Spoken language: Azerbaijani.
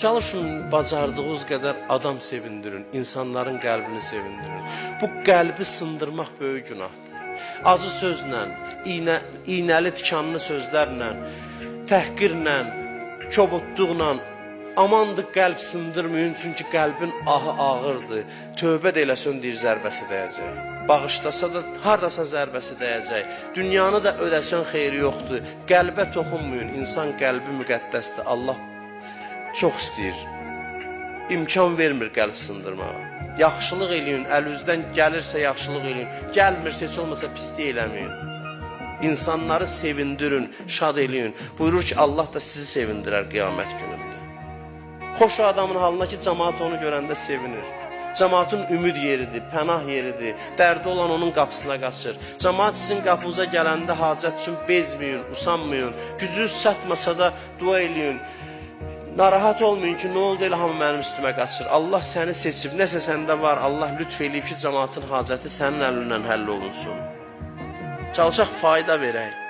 Çalışın bacardığınız qədər adam sevindirin, insanların qəlbini sevindirin. Bu qəlbi sındırmaq böyük günahdır. Acı sözlə, iynəli tikanlı sözlərlə, təhqirlə, kobudluqla amandır qəlb sındırmayın, çünki qəlbin ahı ağırdır. Tövbə də eləsən deyir zərbəsi dəyəcək. Bağışlasa da hardasa zərbəsi dəyəcək. Dünyanı da ödəsən xeyri yoxdur. Qəlbə toxunmayın. İnsan qəlbi müqəddəsdir. Allah çox istəyir. İmkan vermir qəlb sındırmağa. Yaxşılıq eləyin, əlinizdən gəlirsə yaxşılıq eləyin. Gəlmirsə heç olmasa pislik eləməyin. İnsanları sevindirin, şad eləyin. Buyurur ki, Allah da sizi sevindirər qiyamət günündə. Xoş o adamın halına ki, cəmaat onu görəndə sevinir. Cəmaatın ümid yeridir, pənah yeridir. Dərdi olan onun qapısına qaçır. Cəmaat sizin qapınıza gələndə hacət üçün bezməyin, usanmayın. Gücünüz çatmasa da dua eləyin. Narahat olmayın ki, nə oldu elə hamı mənim üstümə qaçır. Allah səni seçib, nəsə səndə var. Allah lütf eləyib ki, cəmaatın hacəti sənin əlindən həll olunsun. Çalışaq fayda verək.